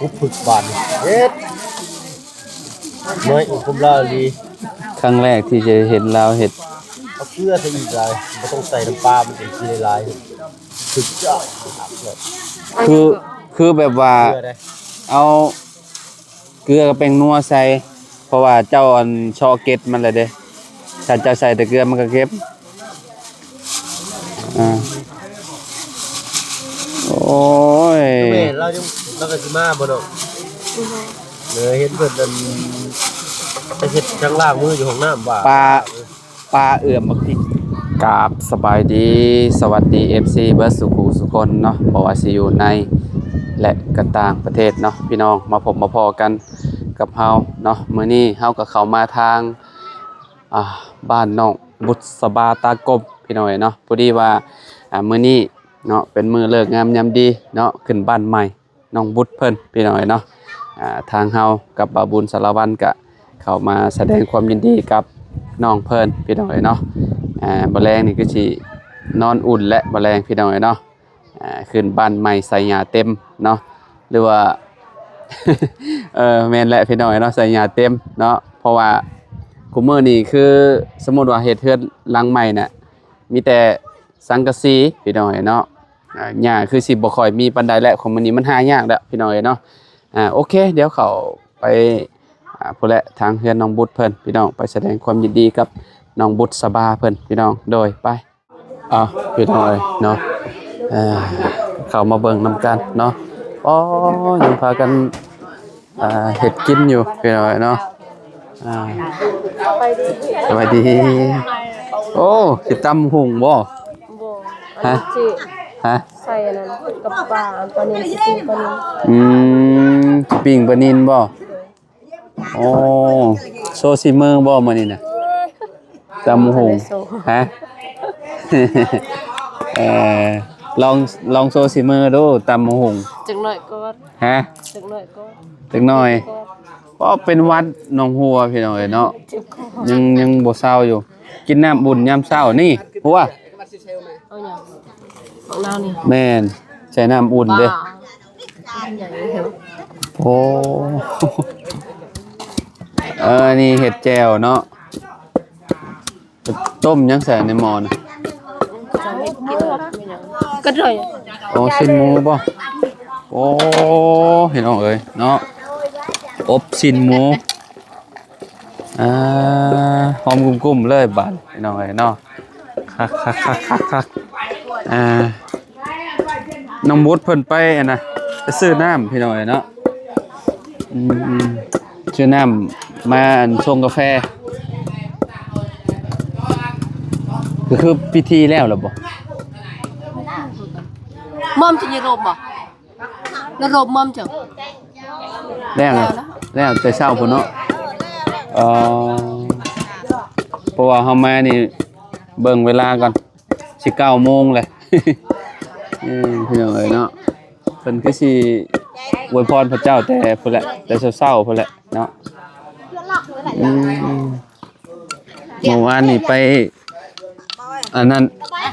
ປຸບປຶກບາດນີ້ ເຮັດ ໜ້ອຍອຸຄຸມລາວອີ່ຫຼີ. ຄັ້ງແລກທີ່ຈະເຫັນລາວເຮັດ. ເອົາເກືອໃສ່ອີກຫຼາຍ ບໍ່ຕ້ອງໃສ່ນ້ຳປາ ມັນຈັ່ງຊິຫຼາຍໆ ຄື ຄືແບບວ່າ ເກືອໃດ ເອົາ ເກືອກັບແປ້ງນົວໃສ່ ເພາະວ່າເຈົ້າອັນເຊາະເກັດມັນແລ້ວເດ້ ຖ້າເຈົ້າໃສ່ແຕ່ເກືອມັນກໍເກັບ. ອ່າ ໂອ້ຍ ແມ່ລາວຍັງ ລາວກໍຊິມາບໍ່ເນາະ? ເອີ ເຫັນເພິ່ນອັນ ໄປເຮັດທາງລ້າງມືຢູ່ຫ້ອງນ້ຳວ່າ ປາ ປາເອື້ອມບັກພິກ. ກາບສະບາຍດີ ສະຫວັດດີ ເອັຟຊີ ເບິດສູ່ຄູ່ສູ່ຄົນເນາະ ບໍ່ວ່າຊິຢູ່ໃນ ແລະ ກໍຕ່າງປະເທດເນາະ ພີ່ນ້ອງ ມາພົບມາພໍ້ກັນກັບເຮົາເນາະ. ມື້ນີ້ເຮົາກໍເຂົ້າມາທາງ ອ່າ ບ້ານນ້ອງບຸດສະບາຕາກົມ ພີ່ນ້ອງເອີຍເນາະ. ພໍດີວ່າ ອ່າ ມື້ນີ້ເນາະ ເປັນມື້ເລີກງາມຍາມດີເນາະ ຂຶ້ນບ້ານໃໝ່ ນ້ອງບຸດເພິ່ນ ພີ່ນ້ອງເອີຍເນາະ. ອ່າ ທາງເຮົາກັບບ່າວບຸນສາລະວັນກະເຂົ້າມາສະແດງຄວາມຍິນດີກັບນ້ອງເພິ່ນ ພີ່ນ້ອງເອີຍເນາະ. ອ່າ ມື້ແລງນີ້ຄືຊິນອນອຸ່ນແຫຼະ ມື້ແລງ ພີ່ນ້ອງເອີຍເນາະ. ອ່າ ຂຶ້ນບ້ານໃໝ່ໃສ່ຫຍ້າເຕັມເນາະ ຫຼືວ່າ ເອີ ແມ່ນແຫຼະ ພີ່ນ້ອງເອີຍເນາະ ໃສ່ຫຍ້າເຕັມເນາະ. ເພາະວ່າຄຸມື້ນີ້ຄືສົມມຸດວ່າເຮັດເຮືອນຫຼັງໃໝ່ນະ ມີແຕ່ສັງກະສີ ພີ່ນ້ອງເອີຍເນາະ. ອ່າ ຫຍ້າຄືຊິບໍ່ຄ່ອຍມີປານໃດແຫຼະ ຂອງມື້ນີ້ມັນຫາຍາກແຫຼະ ພີ່ນ້ອງເອີຍເນາະ. ອ່າ ໂອເຄ ດຽວເຂົ້າໄປ ອ່າ ພຸ້ນແຫຼະ ທາງເຮືອນນ້ອງບຸດເພິ່ນ ພີ່ນ້ອງ ໄປສະແດງຄວາມຍິນດີກັບນ້ອງບຸດສະບາເພິ່ນ ພີ່ນ້ອງ. ໂດຍ ໄປ ເອົາ ພີ່ນ້ອງເອີຍເນາະ ເຂົ້າມາເບິ່ງນຳກັນເນາະ. ອໍ ຍັງພາກັນ ອ່າ ເຮັດກິນຢູ່ ພີ່ນ້ອງເອີຍເນາະ. ອ່າ ສະບາຍດີ ສະບາຍດີ. ໂອ້ ຊິຕຳຫຸ່ງບໍ່? ບໍ່ ຮະ? ອັນນີ້ຊິ ຮະ? ໃສ່ອັນນັ້ນກັບປາ ອັນປານິນ ຊິປີ້ງປານິນ. ອືມ ຊິປີ້ງປານິນບໍ່? ໂອ້ ໂຊສີມືບໍ່ມື້ນີ້ນະ? ຕຳຫຸ່ງ ບໍ່ທັນໄດ້ໂຊ ຮະ? ເອີ ລອງ ລອງໂຊສີມືດູ ຕຳຫຸ່ງ ຈັກໜ້ອຍກ່ອນ ຮະ? ຈັກໜ້ອຍກ່ອນ ຈັກໜ້ອຍ. ເຈັບຄໍ ອໍ ເປັນຫວັດໜອງຫົວ ພີ່ນ້ອງເອີຍເນາະ ເຈັບຄໍ ຍັງ ຍັງບໍ່ເຊົາຢູ່. ກິນນ້ຳອຸ່ນຍາມເຊົ້ານີ້ ຫົວ ເອົາຫຍັງ? ຂອງລາວນີ້ ແມ່ນ ໃສ່ນ້ຳອຸ່ນເດ້. ປາ ໂອ້ ເອີ ອັນນີ້ເຮັດແຈ່ວເນາະ. ຕົ້ມຫຍັງໃສ່ໃນໝໍ້ນະ? ກະດ້ອຍ ໂອ້ ຊີ້ນໝູບໍ່? ໂອ້ ພີ່ນ້ອງເອີຍເນາະ ອົບຊີ້ນໝູ. ອ່າ ຫອມກຸ້ມໆເລີຍບາດ ພີ່ນ້ອງເອີຍເນາະ. ຄັກໆໆໆໆ ອ່າ ນ້ອງບຸດເພິ່ນໄປອັນນະ ໄປຊື້ນ້ຳ ພີ່ນ້ອງເອີຍເນາະ. ອືມ ຊື້ນ້ຳມາອັນ ຊົງກາແຟ. ກໍຄືພິທີແລ້ວລະບໍ່? ໝໍ້າຈະຍາລົມບໍ່? ລະລົມໝໍ້າຈະ ແລ້ວ ແລ້ວແຕ່ເຊົ້າພຸ້ນເນາະ. ເອີ ເພາະວ່າເຮົາມານີ້ ເບິ່ງເວລາກ່ອນ ຊິເກົ້າໂມງແຫຼະ. ເອີ ພີ່ນ້ອງເອີຍເນາະ ເພິ່ນຄືຊິອວຍພອນພະເຈົ້າແຕ່ພຸ້ນແຫຼະ ແຕ່ເຊົ້າໆ ພຸ້ນແຫຼະເນາະ. ອືມ ເມື່ອວານນີ້ໄປ ອັນນັ້ນ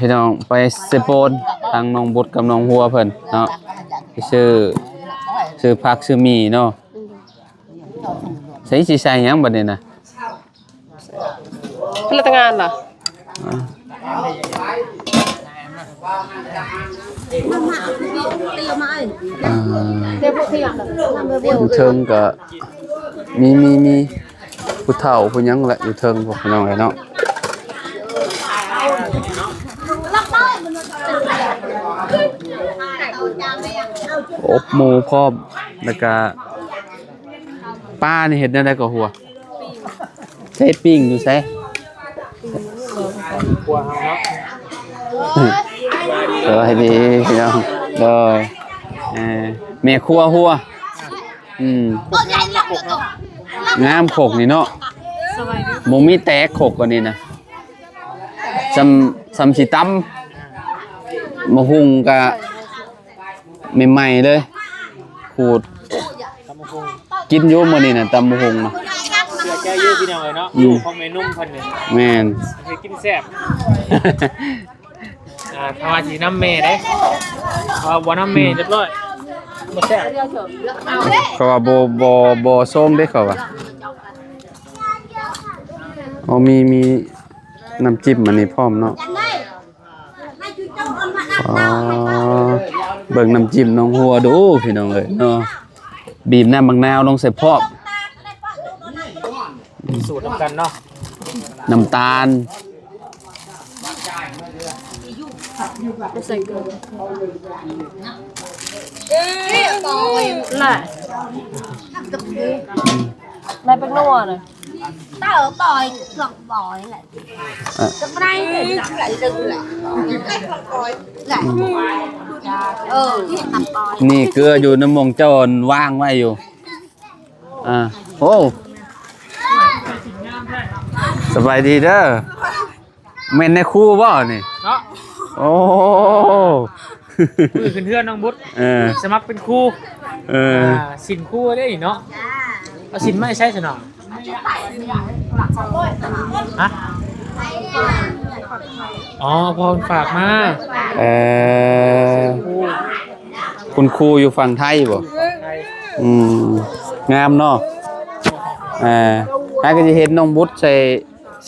ພີ່ນ້ອງ ໄປເຊໂປນ ທາງນ້ອງບຸດກັບນ້ອງຫົວເພິ່ນເນາະ ໄປຊື້ ຊື້ຜັກຊື້ໝີ່ເນາະ. ໃສ່ ຊິໃສ່ຫຍັງບັດນີ້ນະ? ພະນັກງານລະ ອ່າ ອ່າ ຢູ່ເທິງກະມີ ມີ ມີຜູ້ເຖົ້າຜູ້ຫຍັງແຫຼະ ຢູ່ເທິງພວກພີ່ນ້ອງເອີຍເນາະ. ອົບໝູ່ພ້ອມ ແລ້ວກະ ປານີ້ເຮັດແນວໃດກໍຫົວ? ເຮັດປີ້ງຢູ່ໃສ? ຄົວເຮົາເນາະ. ສະບາຍດີພີ່ນ້ອງ ໂດຍ ເອີ ແມ່ຄົວຫົວ. ອືມ ງາມຄົກນີ້ເນາະ ບໍ່ມີແຕກຄົກອັນນີ້ນະ ສ່ຳ ສ່ຳຊິຕຳ ໝາກຫຸ່ງກະ ໃໝ່ໆເລີຍ ຂູດ. ຕຳບັກຫຸ່ງ ກິນຢູ່ມື້ນີ້ນະ ຕຳບັກຫຸ່ງນະ. ເຊື່ອໃຈຢູ່ພີ່ນ້ອງເອີຍເນາະ ອືມ ລູກຂອງແມ່ນຸ່ມເພິ່ນນີ້ ແມ່ນ ເຮັດກິນແຊບ. ອ່າ ຖ້າວ່າຊິນຳແມ່ເດ້ ຖ້າວ່າບໍ່ນຳແມ່ ອືມ ຮຽບຮ້ອຍ. ເຂົາວ່າບໍ່ ບໍ່ ບໍ່ຊົງເດ້ ເຂົາວ່າ. ໂອ້ ມີ ມີນ້ຳຈິ້ມອັນນີ້ພ້ອມເນາະ. ອໍ ເບິ່ງນ້ຳຈິ້ມໜອງຫົວດູ ພີ່ນ້ອງເອີຍເນາະ. ບີບນ້ຳບັກນາວລົງໃສ່ພ້ອມ. ສູດນຳກັນເນາະ. ນ້ຳຕານ ໃສ່ເກືອ ແຫຼະ ໃສ່ແປ້ງນົວນະ. ເອີ ນີ້ເກືອຢູ່ໃນໝ່ອງເຈົ້າວາງໄວ້ຢູ່. ອ່າ ໂອ້ ສະບາຍດີເດີ. ແມ່ນນາຍຄູບໍ່ນີ້? ເນາະ ໂອ້ ມື້ຂຶ້ນເຮືອນນ້ອງບຸດ ເອີ ສະໝັກເປັນຄູ ເອີ ອ່າ ສິນຄູເດ້ເນາະ. ເອົາສິນມາໃຊ້ຊະເນາະ. ຮະ ອໍ ພໍ່ເພິ່ນຝາກມາ. ເອີ ຄຸນຄູຢູ່ຝັ່ງໄທບໍ່? ອືມ ງາມເນາະ. ເອີ ຫາກະຊິເຫັນນ້ອງບຸດໃສ່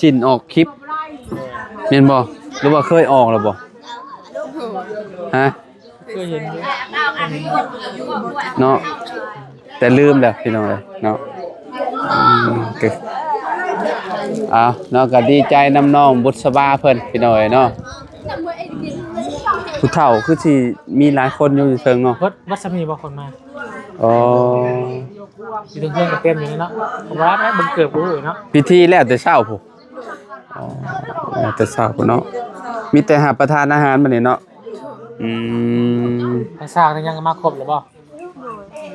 ສິນອອກຄລິບ ແມ່ນບໍ່? ຫຼືວ່າເຄີຍອອກແລ້ວບໍ່? ຮະ? ເຄີຍເຫັນຢູ່ ເນາະ ແຕ່ລືມແລ້ວພີ່ນ້ອງເອີຍເນາະ. ອືມ ເອົາເນາະ ກະດີໃຈນຳນ້ອງບຸດສະບາເພິ່ນພີ່ນ້ອງເອີຍເນາະ. ຜູ້ເຖົ້າຄືຊິມີຫຼາຍຄົນຢູ່ເທິງເນາະ. ເບິດ ເບິດສ່ຳນີ້ບໍ່ຄົນມາ? ອໍ ຢູ່ເທິງເຮືອນກະເຕັມຢູ່ເນາະ ເພາະວ່າເບິ່ງເກີບກໍຮູ້ເນາະ. ພິທີແລ້ວແຕ່ເຊົ້າພຸ້ນ. ອໍ ແຕ່ເຊົ້າພຸ້ນເນາະ ມີແຕ່ຮັບປະທານອາຫານບັດນີ້ເນາະ. ອືມ ທາງຊ່າງນີ້ຍັງມາຄົບຫຼືບໍ່? ທ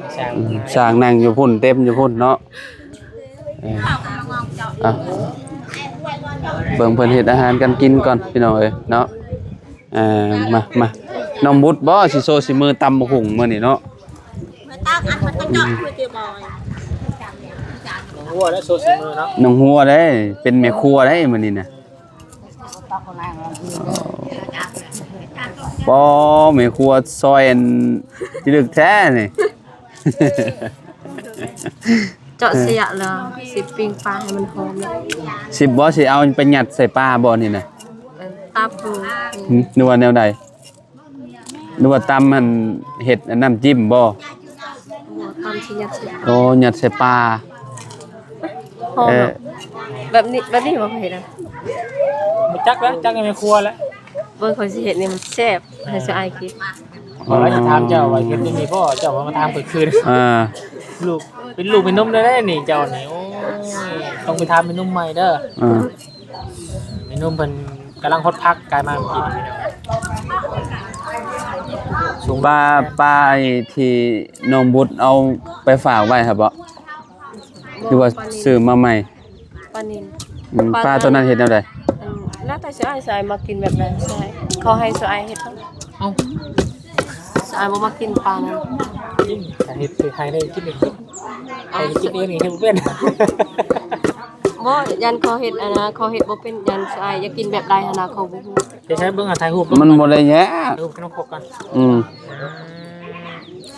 າງຊ່າງ ອືມ ຊ່າງນັ່ງຢູ່ພຸ້ນ ເຕັມຢູ່ພຸ້ນເນາະ. ເອີ ອ່ະ ເບິ່ງເພິ່ນເຮັດອາຫານການກິນກ່ອນພີ່ນ້ອງເອີຍເນາະ. ເອີ ມາ ມາ ນ້ອງບຸດບໍ່ຊິໂຊສີມືຕຳບັກຫຸ່ງມື້ນີ້ເນາະ? ມາຕຳອັນມັນກະຈອກ ອືມ ເພື່ອຈະບອຍ ນ້ອງຫົວແລ້ວໂຊສີມືເນາະ ນ້ອງຫົວເດ້ ເປັນແມ່ຄົວເດ້ມື້ນີ້ນະ. ປໍ ແມ່ຄົວຊອຍອັນພິລຶກແທ້ນີ້. ເຈາະເສຍແລ້ວ ຊິປີ້ງປາໃຫ້ມັນຫອມແລ້ວ. ຊິບໍ່ ຊິເອົາໄປຍັດໃສ່ປາບໍ່ນີ້ນະ? ເອີ ຕັບ ຫື ຫຼືວ່າແນວໃດ? ຫຼືວ່າຕຳຫັ້ນເຮັດອັນນ້ຳຈິ້ມບໍ່? ບໍ່ ຕຳຊິຍັດໃສ່ປາ. ໂອ້ ຍັດໃສ່ປາ. ຫອມເນາະ ເອີ ແບບນີ້ ແບບນີ້ບໍ່ເຮັດນະ? ບໍ່ຈັກແລ້ວ ຈັກແມ່ຄົວແລ້ວ. ເບິ່ງຂ້ອຍຊິເຮັດນີ້ມັນແຊບ ໃຫ້ສາວອາຍກິນ. ຂ້ອຍຊິຖາມເຈົ້າວ່າເຮັດຈັ່ງນີ້ບໍ່ ເຈົ້າບໍ່ມາຖາມຂ້ອຍຄືນ. ອ່າ ລູກ ເປັນລູກແມ່ນົມໄດ້ນີ້ເຈົ້ານີ້. ໂອ້ຍ ຕ້ອງໄປຖາມແມ່ນົມໃໝ່ເດີ. ອ່າ ແມ່ນົມເພິ່ນກຳລັງຫົດຜັກກາຍມາເມື່ອກີ້ນີ້. ປາ ປາທີ່ນ້ອງບຸດເອົາໄປຝາກໄວ້ຫັ້ນບໍ່? ຫຼືວ່າຊື້ມາໃໝ່? ປານິນ. ອືມ ປາ ປາຕົວນັ້ນເຮັດແນວໃດ? ອັນ ແລ້ວແຕ່ສາວອາຍ ສາວອາຍມັກກິນແບບໃດ ສາວອາຍ ເຂົາໃຫ້ສາວອາຍເຮັດ. ເອົ້າ ສາວອາຍບໍ່ມັກກິນປານັ້ນ. ກິນ ຖ້າເຮັດໃຫ້ໄດ້ກິນເອງ ໃຫ້ກິນເອງນີ້ເຮັດບໍ່ເປັນ. ບໍ່ ຢ້ານເຂົາເຮັດອັນນະ ເຂົາເຮັດບໍ່ເປັນ ຢ້ານສາວອາຍຢາກກິນແບບໃດຫັ້ນນະ ເຂົາບໍ່ຮູ້. ເຮັດໃຫ້ເບິ່ງ ຖ່າຍຮູບ ມັນບໍ່ໄດ້ຍາກ ຖ່າຍຮູບກັບນ້ອງຄົກກັນ. ອືມ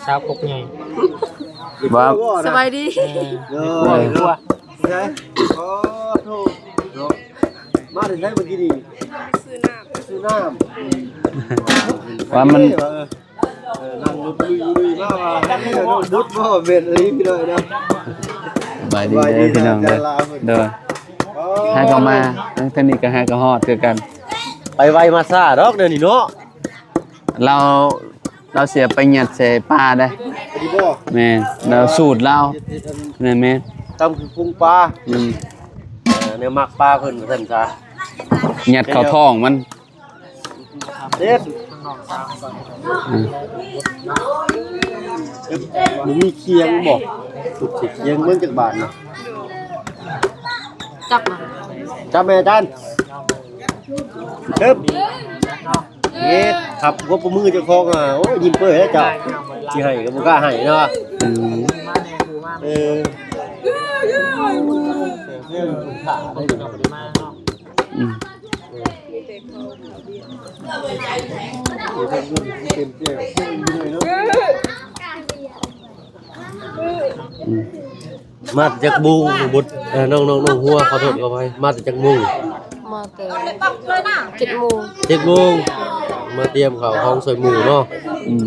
ສາວຄົກໃຫຍ່. ວ່າ ສະບາຍດີ. ເອີ ເດີ ຄົວ ເດີ ຂໍໂທດເນາະ ມາແຕ່ໃສມື້ກີ້ນີ້? ຊື້ນ້ຳ ຊື້ນ້ຳ. ວ່າມັນ ເອີ ເອີ ນັ່ງລົດລຸຍໆ ມາວ່າ ເອີ ລົດບໍ່ແມ່ນອີ່ຫຼີພີ່ນ້ອງເນາະ. ສະບາຍດີເດີພີ່ນ້ອງເດີ. ໂດຍ ອໍ ຫາກໍມາ ທາງນີ້ກໍຫາກໍຮອດຄືກັນ. ໄປໄວມາຊ້າດອກດຽວນີ້ເນາະ. ລາວ ລາວຊິເອົາໄປຍັດໃສ່ປາໄດ໋. ອັນນີ້ບໍ່? ແມ່ນ ລາວສູດລາວ. ເຮັດ ເຮັດອັນ ແມ່ນໆ ຕຳຄືປຸງປາ. ອືມ ເອີ ແນວມັກປາເພິ່ນວ່າຊັ້ນຊະ. ຍັດເຂົ້າທ້ອງມັນ. ເດັດ. ອືມ ບໍ່ມີຄຽງບໍ່? ສຸກຊິຄຽງເບິ່ງຈັກບາດນະ. ຈັບມາ ຈັບແມ່ອາຈານ. ເອີບ ເຮັດ ຂັບຫົວປະມືເຈົ້າຂອງ ອ່າ ໂອ້ຍ ຍິ້ມເປີຍແລ້ວເຈົ້າ. ຊິໃຫ້ກໍບໍ່ກ້າໃຫ້ເນາະ. ອືມ ເອີ ອືມ. ອືມ ມາແຕ່ຈັກໂມງ? ບົດ ເອີ ນ້ອງ ນ້ອງ ນ້ອງຫົວ ຂໍໂທດຂໍອະໄພ ມາແຕ່ຈັກໂມງ? ມາແຕ່ເຈັດໂມງ. ເຈັດໂມງ ມາຕຽມເຂົ້າຂອງຊ່ອຍໝູ່ເນາະ. ອືມ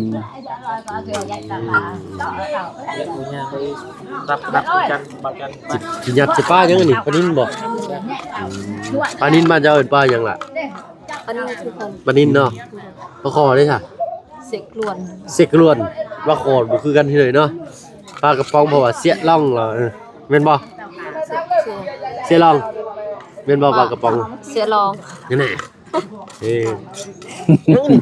ຮັບ ຮັບກັນ ບັກກັນ ຊິ ຊິຍັດໃສ່ປາຫຍັງອັນນີ້? ປານິນບໍ່? ປານິນບ້ານເຈົ້າເອີ້ນປາຫຍັງລະ? ປານິນຄືກັນ. ປານິນເນາະ. ປາຄໍ່ເດ້ຊະ? ເສກລວນ. ເສກລວນ. ປາຄໍ່ບໍ່ຄືກັນເລີຍເນາະ. ປາກະປ໋ອງ ເພາະວ່າເສຍລອງລະ ເອີ ແມ່ນບໍ່? ເສຍ ເສຍລອງ ແມ່ນບໍ່? ປາກະປ໋ອງ ເສຍລອງ ນັ້ນແຫຼະ. ເອີ ຫຍັງນີ້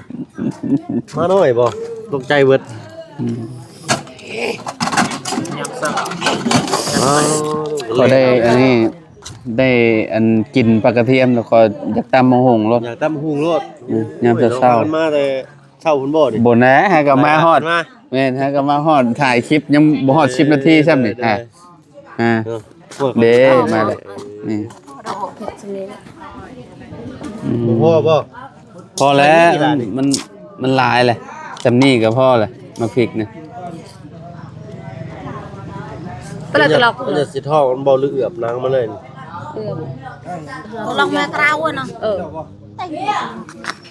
ໝານ້ອຍບໍ່? ຕົກໃຈເບິດ. ອືມ ຍາມເຊົ້າ ອ້າວ ພໍໄດ້ອັນນີ້ ໄດ້ອັນກິນປາກະທຽມແລ້ວ ຂ້ອຍຢາກຕຳບັກຫຸ່ງໂລດ. ຢາກຕຳບັກຫຸ່ງໂລດ. ອືມ ຍາມເຊົ້າໆ ໂອ້ຍ ເຮົາກັນມາແຕ່ເຊົ້າພຸ້ນບໍ່ນີ້? ບໍ່ນະ ຫາກໍມາຮອດ. ມາ ແມ່ນ ຫາກໍມາຮອດ ຖ່າຍຄລິບຍັງບໍ່ຮອດສິບນາທີຊ້ຳນີ້. ເອີ ອ່າ ເອີ ເດ້ ມາແລ້ວ ນີ້ ອືມ ພໍບໍ່? ພໍແລ້ວ ມັນ ມັນຫຼາຍແຫຼະ ຊ່ຳນີ້ກໍພໍແຫຼະ ໝາກພິກນີ້. ຕະຫຼອກ ຕະຫຼອກ ມັນຈະຊິທອດ ມັນບໍ່ ຫຼືເອືອບໜັງມາເລີຍ? ເອືອບ ລອງແມ່ກະລາວນະ. ເອີ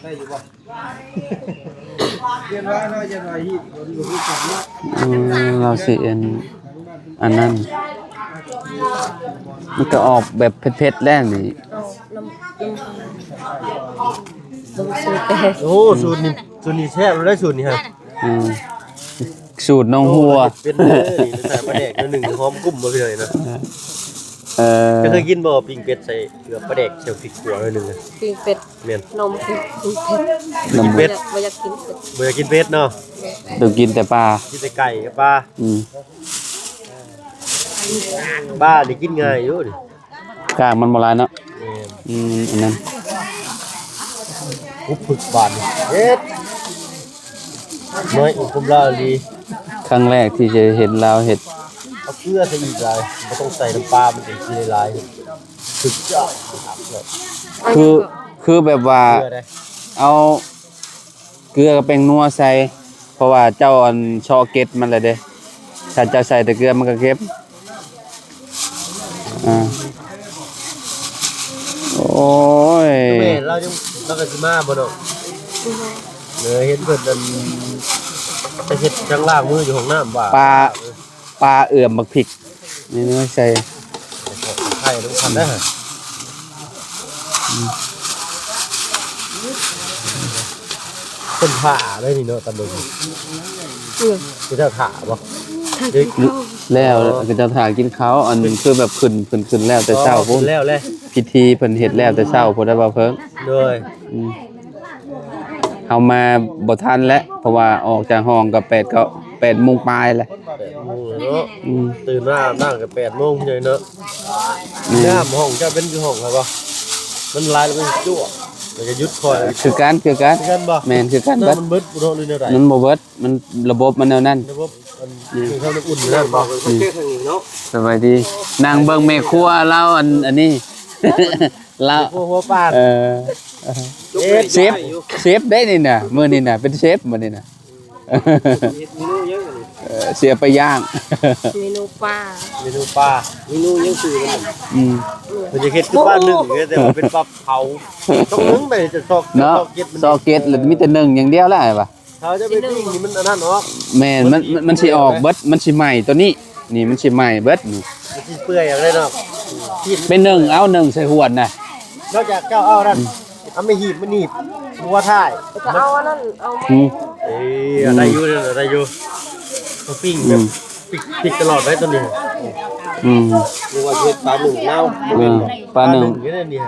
ໄດ້ຢູ່ບໍ່? ອືມ ລາວຊິອັນ ອັນນັ້ນ ມັນກໍອອກແບບເຜັດໆແລ້ວນີ້. ອອກນ້ຳ ນ້ຳ ນ້ຳຊຸບແກງ. ໂອ້ ສູດນີ້ ສູດນີ້ແຊບເລີຍ ສູດນີ້ຮະ. ອືມ ສູດນ້ອງຫົວ. ໂອ້ ເປັນເດີນີ້ ໃສ່ປາແດກໜ້ອຍໜຶ່ງ ຫອມກຸ້ມບໍ່ ພີ່ນ້ອງເນາະ. ເອີ ເຈົ້າເຄີຍກິນບໍ່ ປີ້ງເປັດໃສ່ເກືອປາແດກ ໃສ່ພິກຂົ້ວໜ້ອຍໜຶ່ງ? ປີ້ງເປັດ ແມ່ນ ນ້ອງບໍ່ກິນເຜັດ. ບໍ່ຢາກ ບໍ່ຢາກກິນເຜັດ. ບໍ່ຢາກກິນເຜັດເນາະ. ຕ້ອງກິນແຕ່ປາ ກິນແຕ່ໄກ່ກັບປາ. ອືມ ປານີ້ກິນງ່າຍຢູ່ນີ້ ກ້າງມັນບໍ່ຫຼາຍເນາະ. ແມ່ນ ອືມ ອັນນັ້ນ ອຸບປຶກບາດນີ້ ເຮັດ ນ້ອຍອຸບຄຸມລາວອີ່ຫຼີ. ຄັ້ງແລກທີ່ຈະເຫັນລາວເຮັດ. ເອົາເກືອໃສ່ອີກຫຼາຍ ບໍ່ຕ້ອງໃສ່ນ້ຳປາ ມັນຈະຊິຫຼາຍໆ. ຄື ຄືແບບວ່າ ເກືອເດ້ ເອົາເກືອກັບແປ້ງນົວໃສ່ ເພາະວ່າເຈົ້າອັນເຊາະເກັດມັນແລ້ວເດ້. ຖ້າເຈົ້າໃສ່ແຕ່ເກືອມັນກໍເຄັມ. ອ່າ ໂອ້ຍ ແມ່ລາວຍັງ ລາວກໍຊິມາບໍ່ເນາະ? ເອີ ເຫັນເພິ່ນອັນ ໄປເຮັດທາງລ້າງມືຢູ່ຫ້ອງນ້ຳວ່າ ປາ ປາເອື້ອມບັກພິກ ນີ້ໃສ່ ໄຂ່ນຳກັນເດ້. ອືມ ເພິ່ນຖ້າໄດ້ນີ້ເນາະ ຕາເບິ່ງ. ເອີ ເຂົາເຈົ້າຖ້າບໍ່? ແລ້ວ ເຂົາເຈົ້າຖ້າກິນເຂົ້າ ອັນຄືແບບຂຶ້ນ ຂຶ້ນ ຂຶ້ນແລ້ວແຕ່ເຊົ້າພຸ້ນ. ແລ້ວແຫຼະ ພິທີເພິ່ນເຮັດແລ້ວແຕ່ເຊົ້າພຸ້ນ ໄດ້ບໍ່ເພິ່ງ? ໂດຍ ອືມ ເຮົາມາບໍ່ທັນແຫຼະ ເພາະວ່າອອກຈາກຫ້ອງກໍແປດ ກໍແປດໂມງປາຍແຫຼະ. ແປດໂມງແລ້ວເນາະ. ອືມ ຕື່ນມາອາບນ້ຳກໍແປດໂມງເລີຍເນາະ. ແມ່ນ ນ້ຳຫ້ອງເຈົ້າເປັນຄືຫ້ອງຂ້ອຍບໍ່? ມັນຫຼາຍແລ້ວມັນຈວກ ແລ້ວກໍຢຸດຄ່ອຍ. ຄືກັນ ຄືກັນ ຄືກັນບໍ່? ແມ່ນ ຄືກັນເບິດ. ນ້ຳມັນເບິດບໍ່ເນາະ ຫຼືແນວໃດ? ມັນບໍ່ເບິດ ມັນ ລະບົບມັນແນວນັ້ນ. ລະບົບ ອັນ ອືມ ເປັນຄວາມອຸ່ນຢູ່ນັ້ນບໍ່? ອືມ ສະບາຍດີ ນັ່ງເບິ່ງແມ່ຄົວລາວ ອັນ ອັນນີ້ ລາວ ແມ່ຄົວຫົວປານ. ເອີ ເຊຟ ເຊຟເດ້ນີ້ນະ ມື້ນີ້ນະ ເປັນເຊຟມື້ນີ້ນະ. ເຮັດເມນູຫຍັງອັນນີ້? ເອີ ເຊຟໄປຍ່າງ ເມນູປາ ເມນູປາ ເມນູຫຍັງຊື່ມັນ? ອືມ ເພິ່ນຈະເຮັດຄືປາໜຶ້ງເດ້ ແຕ່ວ່າເປັນປາເຜົາ. ຕ້ອງໜຶ້ງໄປຈະຊອກ ເນາະ ຊອກເກັດມັນ ຊອກເກັດ ແລ້ວມີແຕ່ໜຶ້ງຢ່າງດຽວແຫຼະວ່າ. ເຂົາຈະໄປປີ້ງນີ້ມັນອັນນັ້ນອອກ. ແມ່ນ ມັນ ມັນ ມັນຊິອອກເບິດ ມັນຊິໄໝ້ຕົວນີ້ ນີ້ມັນຊິໄໝ້ເບິດນີ້ ມັນຊິເປື່ອຍອອກເລີຍເນາະ. ໄປໜຶ້ງເອົາ ໜຶ້ງໃສ່ຫວນນະ. ນອກຈາກເຈົ້າເອົານັ້ນ ອືມ ເອົາໄມ້ຫີບມາໜີບຫົວທ້າຍ ແລ້ວກໍເອົາອັນນັ້ນ ເອົາ ອືມ ເອີ ອືມ ໄດ້ຢູ່ ໄດ້ຢູ່. ເອົາປີ້ງແບບ ອືມ ພິກ ພິກຕະຫຼອດໄດ້ຕົວນີ້. ອືມ ນຶກວ່າເຮັດປາໜຶ້ງລາວ. ເອີ ປາໜຶ້ງ ປາໜຶ້ງຢູ່ໃນນີ້.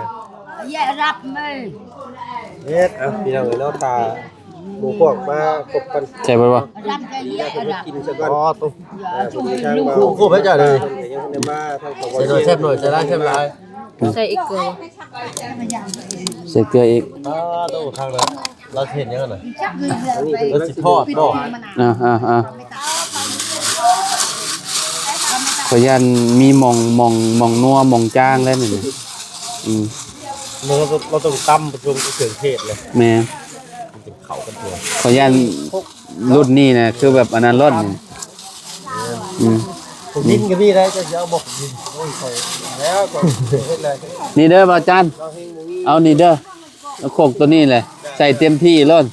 ເຮັດ ເອົາ ພີ່ນ້ອງເອີຍເນາະ ຖ້າ ໝູ່ພວກມາພົບກັນ ໃສ່ເບິດບໍ່? ກິນຊະກ່ອນ. ອໍ ໂຕ ເອີ ໂອ້ໂຫ ເຈົ້າເດີ ຍັງບໍ່ໄດ້ມາທາງສວ ແຊບໜ້ອຍ ແຊບຫຼາຍ ແຊບຫຼາຍ. ໃສ່ອີກເກືອ ໃສ່ເກືອອີກ. ອໍ ໂຕ ຄັກເລີຍ ລາວຊິເຮັດຫຍັງຫັ້ນນະ? ລາວຊິທອດບໍ່? ອ່າໆໆ ຂ້ອຍຢ້ານມີໝ່ອງ ໝ່ອງ ໝ່ອງນົວ ໝ່ອງຈາງແລ້ວນີ້. ອືມ ລາວຕ້ອງ ລາວຕ້ອງຕຳປະສົມກັບເຄື່ອງເທດເລີຍ. ແມ່ນ ມັນຈຶ່ງເຂົ້າກັນຕົວ. ຂ້ອຍຢ້ານລຸ້ນນີ້ນະ ຄືແບບອັນນັ້ນໂລດນີ້. ແມ່ນ ອືມ ຜົງດິນກໍມີໄດ໋ ເຈົ້າຊິເອົາບໍ່ຜົງດິນ? ໂອ້ຍ ຂ້ອຍແລ້ວ ຂ້ອຍເຮັດແລ້ວ ນີ້ເດີ ບ່າວຈັນ ເອົານີ້ເດີ ເອົາໂຄກໂຕນີ້ແຫຼະ ໃສ່ເຕັມທີ່ໂລດ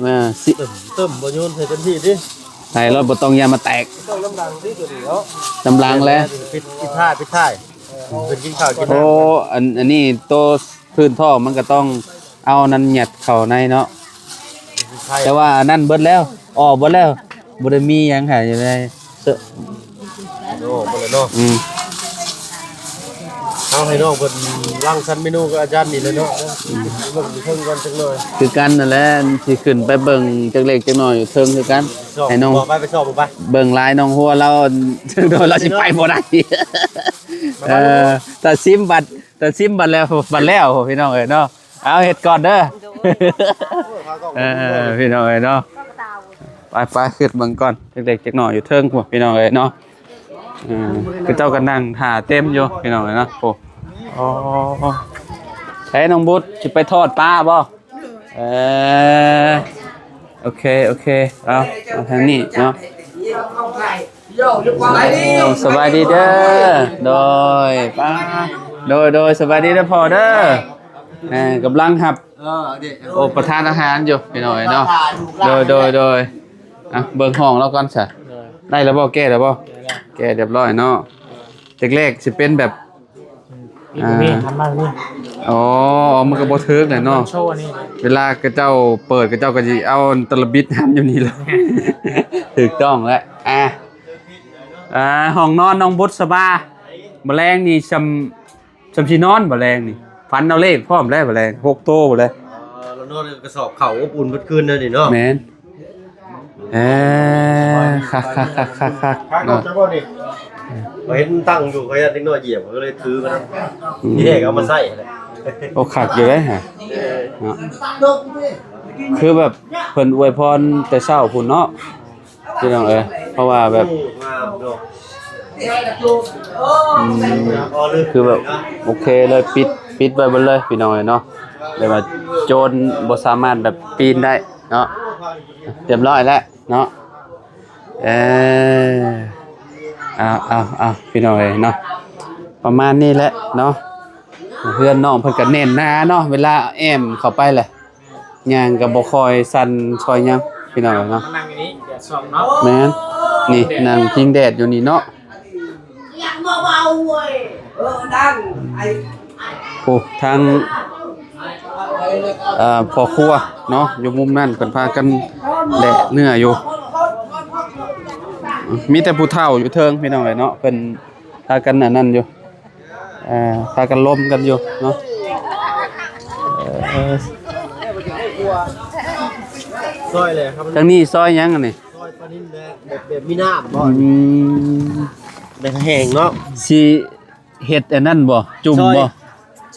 ເອີ ເຕີມ ເຕີມບໍ່ໂຍນໃສ່ເຕັມທີ່ຕິ ໃສ່ໂລດ ບໍ່ຕ້ອງຢ້ານມັນແຕກ ຕ້ອງນຳຫຼັງຕິ ໂຕນີ້ເນາະ ນຳຫຼັງແຫຼະ ປິດ ປິດທ້າຍ ປິດທ້າຍ ເອີ ເພິ່ນກິນເຂົ້າກິນນ້ຳ ໂອ້ ອັນ ອັນນີ້ໂຕ ພື້ນທ້ອງມັນກໍຕ້ອງເອົານັ້ນຍັດເຂົ້າໃນເນາະ ແຕ່ວ່າອັນນັ້ນເບິດແລ້ວ ອອກເບິດແລ້ວ ບໍ່ໄດ້ມີຫຍັງໃຫ້ຢູ່ໃນ ໂອ້ ເບິດແລ້ວເນາະ ອືມ ເອົາໃຫ້ນ້ອງເພິ່ນລັງສັນເມນູກັບອາຈານນີ້ແຫຼະເນາະ ອືມ ເບິ່ງຢູ່ເທິງກ່ອນຈັກໜ່ອຍ ຄືກັນນັ້ນແຫຼະ ຊິຂຶ້ນໄປເບິ່ງຈັກເລັກຈັກໜ້ອຍຢູ່ເທິງຄືກັນ ໃຫ້ນ້ອງ ໄປ ໄປຊອກເບິ່ງ ໄປ ເບິ່ງລາຍນ້ອງຫົວລາວ ໂດຍລາວຊິໄປບໍ່ໄດ້ ເອີ ຖ້າຊິມບັດ ແຕ່ຊິມບັດແລ້ວ ບັດແລ້ວ ພີ່ນ້ອງເອີຍເນາະ ເອົາເຮັດກ່ອນເດີ ເອີ ພີ່ນ້ອງເອີຍເນາະ ໄປໆ ຂຶ້ນເບິ່ງກ່ອນ ເລັກໆ ຈັກໜ້ອຍຢູ່ເທິງພຸ້ນ ພີ່ນ້ອງເອີຍເນາະ ເອີ ເຂົາເຈົ້າກໍນັ່ງຖ້າເຕັມຢູ່ ພີ່ນ້ອງເອີຍເນາະ ໂອ້ ໃສນ້ອງບຸດ ຊິໄປທອດປາບໍ່? ເອີ ໂອເຄ ໂອເຄ ເອົາ ເອົາທາງນີ້ເນາະ ໂອ້ ສະບາຍດີເດີ ໂດຍ ປ້າ ໂດຍ ໂດຍ ສະບາຍດີເດີພໍ່ເດີ ເອີ ກຳລັງຮັບ ເອີ ເດ້ ໂອ້ ປະທານອາຫານຢູ່ ພີ່ນ້ອງເອີຍເນາະ ໂດຍ ໂດຍ ໂດຍ ອ່ະ ເບິ່ງຫ້ອງລາວກ່ອນຊະ ໂດຍ ໄດ້ແລ້ວບໍ່? ແກ້ແລ້ວບໍ່? ໄດ້ແລ້ວ ແກ້ຮຽບຮ້ອຍເນາະ ແລກໆ ຊິເປັນແບບ ອືມ ອີກ ອ່າ ນີ້ ທຳມານີ້ ອໍ ມັນກໍບໍ່ຖືກແຫຼະເນາະ ໂຊອັນນີ້ ເວລາເຂົາເຈົ້າເປີດ ເຂົາເຈົ້າກໍຊິເອົາຕະລະບິດຫັ້ນຢູ່ນີ້ແຫຼະ ຖືກຕ້ອງແລ້ວ ອ່າ ອ່າ ຫ້ອງນອນນ້ອງບຸດສະບາ ມື້ແລງນີ້ຊ່ຳ ຊ່ຳຊິນອນມື້ແລງນີ້ ຝັນເອົາເລກພ້ອມແລ້ວມື້ແລງ ຫົກໂຕພຸ້ນແຫຼະ ເອີ ລາວນອນກັບກະສອບເຂົ້າ ອົບອຸ່ນເບິດຄືນເລີຍນີ້ເນາະ ແມ່ນ ເອີ ຄັກໆໆໆໆ ເນາະ ຂ້ອຍເຫັນຕັ້ງຢູ່ ຂ້ອຍຢ້ານເດັກນ້ອຍຢຽບ ຂ້ອຍກໍເລີຍຖືມານຳ ອືມ ທີແລກເອົາມາໃຊ້ແຫຼະ ໂອ້ ຄັກຢູ່ເດ້ຮະ ເອີ ເນາະ ຄືແບບເພິ່ນອວຍພອນແຕ່ເຊົ້າພຸ້ນເນາະ ພີ່ນ້ອງເອີຍ ເພາະວ່າແບບ ໂອ້ ງາມເນາະ ອືມ ຄືແບບໂອເຄເລີຍ ປິດ ປິດໄວ້ເບິດເລີຍ ພີ່ນ້ອງເອີຍເນາະ ແບບວ່າໂຈນບໍ່ສາມາດແບບປີນໄດ້ເນາະ ຮຽບຮ້ອຍແລ້ວເນາະ ເອີ ເອົາ ເອົາ ເອົາ ພີ່ນ້ອງເອີຍເນາະ ປະມານນີ້ແຫຼະເນາະ ເຮືອນນ້ອງເພິ່ນກໍແໜ້ນໜາເນາະ ເວລາແອ້ມເຂົ້າໄປແຫຼະ ຍ່າງກໍບໍ່ຄ່ອຍສັ່ນຄ່ອຍຫຍັງ ພີ່ນ້ອງເນາະ ມານັ່ງຢູ່ນີ້ ແດດສ່ອງເນາະ ແມ່ນ ນີ້ ແດດ ນັ່ງພິງແດດຢູ່ນີ້ເນາະ ໂອ້ ທາງ ເອີ ພໍ່ຄົວເນາະ ຢູ່ມຸມນັ້ນເພິ່ນພາກັນແລະເນື້ອຢູ່ ມີແຕ່ຜູ້ເຖົ້າຢູ່ເທິງ ພີ່ນ້ອງເອີຍເນາະ ເພິ່ນພາກັນອັນນັ້ນຢູ່ ເອີ ພາກັນລົມກັນຢູ່ເນາະ ເອີ ຊອຍແຫຼະ ທາງນີ້ຊອຍຫຍັງອັນນີ້? ຊອຍປານິນແບບ ແບບມີນ້ຳບໍ່? ອືມ ແບບແຫ້ງເນາະ ຊິເຮັດອັນນັ້ນບໍ່? ຈຸ່ມບໍ່? ຊອຍ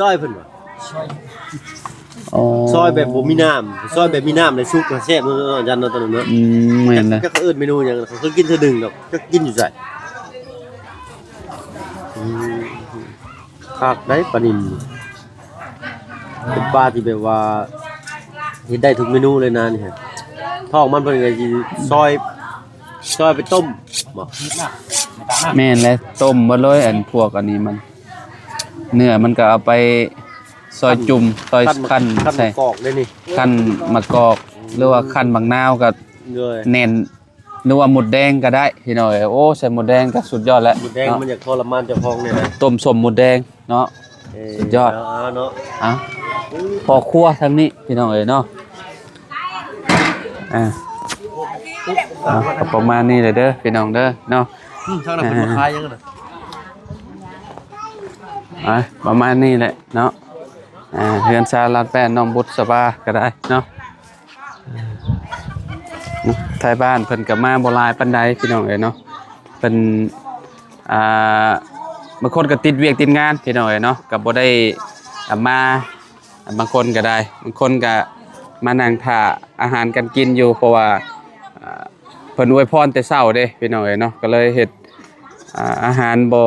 ຊອຍເພິ່ນວ່າ ອໍ ຊອຍແບບບໍ່ມີນ້ຳ ຊອຍແບບມີນ້ຳແລ້ວສຸກ ແຊບເນາະ ອາຈານເນາະ ຕອນນັ້ນເນາະ ອືມ ແມ່ນນະ ຈັກເອີ້ນເມນູຫຍັງ ຂ້ອຍເຄີຍກິນເທື່ອໜຶ່ງດອກ ຈັກກິນຢູ່ໃສ? ອືມ ຄັກໄດ໋ປານິນ ເປັນປາທີ່ແບບວ່າເຮັດໄດ້ທຸກເມນູເລີຍນະນີ້ ທ້ອງມັນເພິ່ນກໍຊິຊອຍ ຊອຍໄປຕົ້ມບໍ່? ແມ່ນແຫຼະ ຕົ້ມເບິດເລີຍ ອັນພວກອັນນີ້ມັນ ເນື້ອມັນກໍເອົາໄປຊອຍຈຸ່ມ ຊອຍ ຄັ້ນ ຄັ້ນ ຄັ້ນ ໃສ່ ໝາກກອກເດ້ນີ້ ຄັ້ນໝາກກອກ ຫຼືວ່າຄັ້ນບັກນາວກໍ ໂດຍ ແໜ້ນ ຫຼືວ່າມົດແດງກໍໄດ້ ພີ່ນ້ອງເອີຍ ໂອ້ ໃສ່ມົດແດງກໍສຸດຍອດແລ້ວ ມົດແດງເນາະ ມັນຢາກທໍລະມານເຈົ້າຂອງແດ່ນະ ຕົ້ມສົ້ມມົດແດງເນາະ ເອີ ສຸດຍອດ ເອົາ ເອົາເນາະ ອ່ະ ພໍ່ຄົວທາງນີ້ ພີ່ນ້ອງເອີຍເນາະ ອ່າ ອ່າ ກໍປະມານນີ້ແຫຼະເດີ ພີ່ນ້ອງເດີເນາະ ອືມ ທາງນັ້ນເພິ່ນມາຂາຍຫຍັງນະ ອ່າ ປະມານນີ້ແຫຼະເນາະ ອ່າ ເຮືອນຊານລານແປ້ນ ນ້ອງບຸດສະບາກໍໄດ້ເນາະ ໄທບ້ານເພິ່ນກໍມາບໍ່ຫຼາຍປານໃດ ພີ່ນ້ອງເອີຍເນາະ ເພິ່ນ ອ່າ ບາງຄົນກໍຕິດວຽກຕິດງານ ພີ່ນ້ອງເອີຍເນາະ ກໍບໍ່ໄດ້ ອ່າ ມາ ບາງຄົນກໍໄດ້ ບາງຄົນກໍມານັ່ງຖ້າອາຫານການກິນຢູ່ ເພາະວ່າ ອ່າ ເພິ່ນອວຍພອນແຕ່ເຊົ້າເດ້ ພີ່ນ້ອງເອີຍເນາະ ກໍເລີຍເຮັດ ອ່າ ອາຫານບໍ່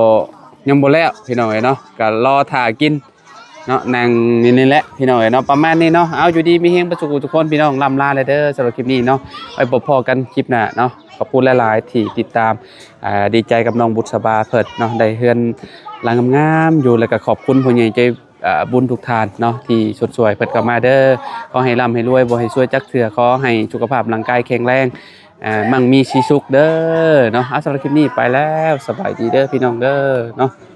ຍັງບໍ່ແລ້ວ ພີ່ນ້ອງເອີຍເນາະ ກໍລໍຖ້າກິນ ເນາະ ນັ່ງຢູ່ນີ້ແຫຼະພີ່ນ້ອງເອີຍເນາະ ປະມານນີ້ເນາະ. ເອົາ ຢູ່ດີມີແຮງເບິດສູ່ທຸກຄົນພີ່ນ້ອງ ລ່ຳລາແລ້ວເດີ ສຳລັບຄລິບນີ້ເນາະ ໄວ້ພົບພໍ້ກັນຄລິບໜ້າເນາະ. ຂອບຄຸນຫຼາຍໆທີ່ຕິດຕາມ ອ່າ ດີໃຈກັບນ້ອງບຸດສະບາເພິ່ນເນາະ ໄດ້ເຮືອນຫຼັງງາມໆຢູ່ ແລ້ວກໍຂອບຄຸນຜູ້ໃຫຍ່ໃຈ ອ່າ ບຸນທຸກທ່ານເນາະ ທີ່ຊົດຊ່ວຍເພິ່ນເຂົ້າມາເດີ. ຂໍໃຫ້ລ່ຳໃຫ້ລວຍ ບໍ່ໃຫ້ຊວຍຈັກເທື່ອ ຂໍໃຫ້ສຸຂະພາບຮ່າງກາຍແຂງແຮງ ອ່າ ໝັ່ງມີສີສຸກເດີເນາະ. ເອົາ ສຳລັບຄລິບນີ້ໄປແລ້ວ ສະບາຍດີເດີພີ່ນ້ອງເດີເນາະ.